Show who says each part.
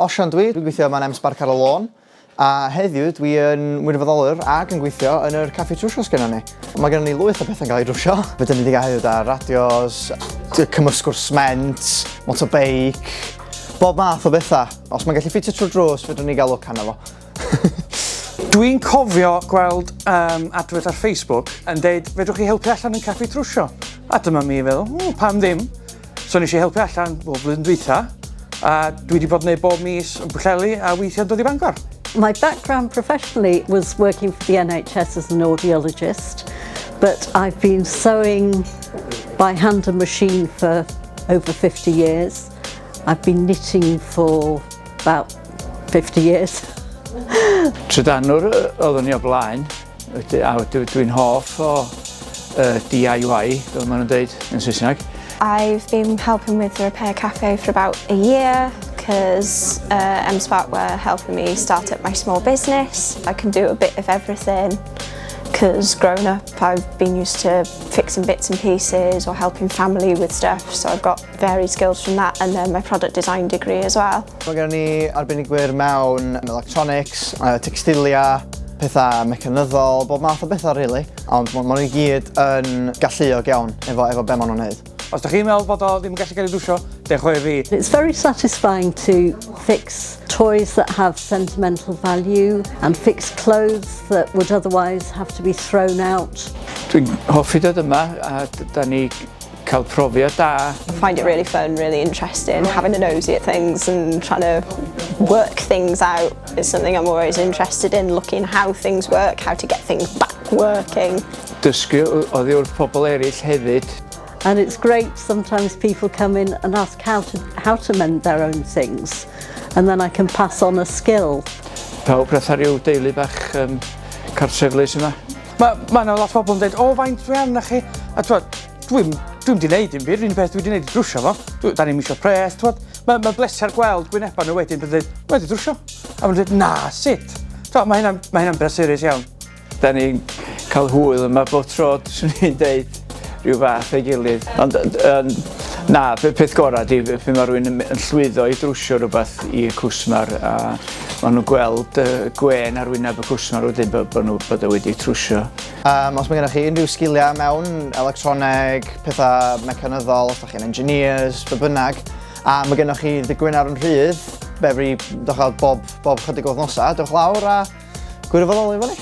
Speaker 1: Osian dwi, dwi'n gweithio yma yn M-Sparc ar y lôn, a heddiw dwi yn wirfoddolwr ac yn gweithio yn yr caffi trwsio sgynnon ni. Mae gennon ni lwyth o bethau'n cael ei drwsio. Fe dyn ni wedi cael heddiw da radios, cymysgwr sment, motorbeic, bob math o bethau. Os mae'n gallu ffitio trwy'r drws, fedrwn ni gael look arno fo.
Speaker 2: Dwi'n cofio gweld um, advert ar Facebook yn deud, fedrwch chi helpu allan yn caffi trwsio? A dyma mi feddwl, o, pam ddim? So nes i helpu allan bob blwyddyn dwytha, a dwi wedi bod yn neud bob mis yn Pwllheli a weithiau'n dod i Bangor.
Speaker 3: My background professionally was working for the NHS as an audiologist, but I've been sewing by hand and machine for over 50 years. I've been knitting for about 50 years.
Speaker 4: Trydanwr oeddwn i o blaen, a dwi'n hoff o DIY, fel maen nhw'n dweud yn Saesneg.
Speaker 5: I've been helping with the Repair Cafe for about a year because M-Sparc were helping me start up my small business. I can do a bit of everything because growing up I've been used to fixing bits and pieces or helping family with stuff, so I've got varied skills from that and then my product design degree as well.
Speaker 1: Mae gennym ni arbenigwyr mewn electronics, textilia, pethau mecanyddol, bob math o bethau really. Ond maen nhw i gyd yn galluog iawn efo, efo be maen nhw'n neud.
Speaker 2: Os ydych chi'n meddwl bod o ddim yn gallu cael ei drwsio, dewch o i fi.
Speaker 3: It's very satisfying to fix toys that have sentimental value and fix clothes that would otherwise have to be thrown out.
Speaker 4: Dwi'n hoffi dod yma a da ni cael profiad da.
Speaker 5: I find it really fun, really interesting, having a nosy at things and trying to work things out is something I'm always interested in, looking how things work, how to get things back working.
Speaker 4: Dysgu oddi wrth pobl eraill hefyd.
Speaker 3: And it's great, sometimes people come in and ask how to mend their own things, and then I can pass on a skill.
Speaker 4: Pawb fatha rhyw deulu bach cartreflus yma.
Speaker 2: Mae ma 'na lot o bobl yn dweud, o, faint dwi arna chi? A twod, dwi'n dwi wedi gwneud dim byd, yr unig peth dwi wedi gwneud i drwsio fo. Dwi, da ni'n misio pres, twod. Mae'n ma bleser gweld gwynebau nhw wedyn, bydd dweud, wedi drwsio. A maen nhw'n dweud, na, sut? Twod, mae hynna'n ma hynna bleserus iawn.
Speaker 4: Da ni'n cael hwyl yma bob tro, swn i'n deud, rhyw fath ei gilydd. Ond na, peth gorau di pan mae rhywun yn llwyddo i drwsio rhywbeth i'r cwsmer a maen nhw'n gweld gwên ar wyneb y cwsmer wedyn bod nhw bod o wedi trwsio.
Speaker 1: Os mae gennych chi unrhyw sgiliau mewn electroneg, pethau mecanyddol, os ydych chi'n engineers, be bynnag, a mae gennych chi ddydd Gwener yn rhydd, every, dych bob, bob chydig o wythnosau, dewch lawr a gwirfoddoli efo ni.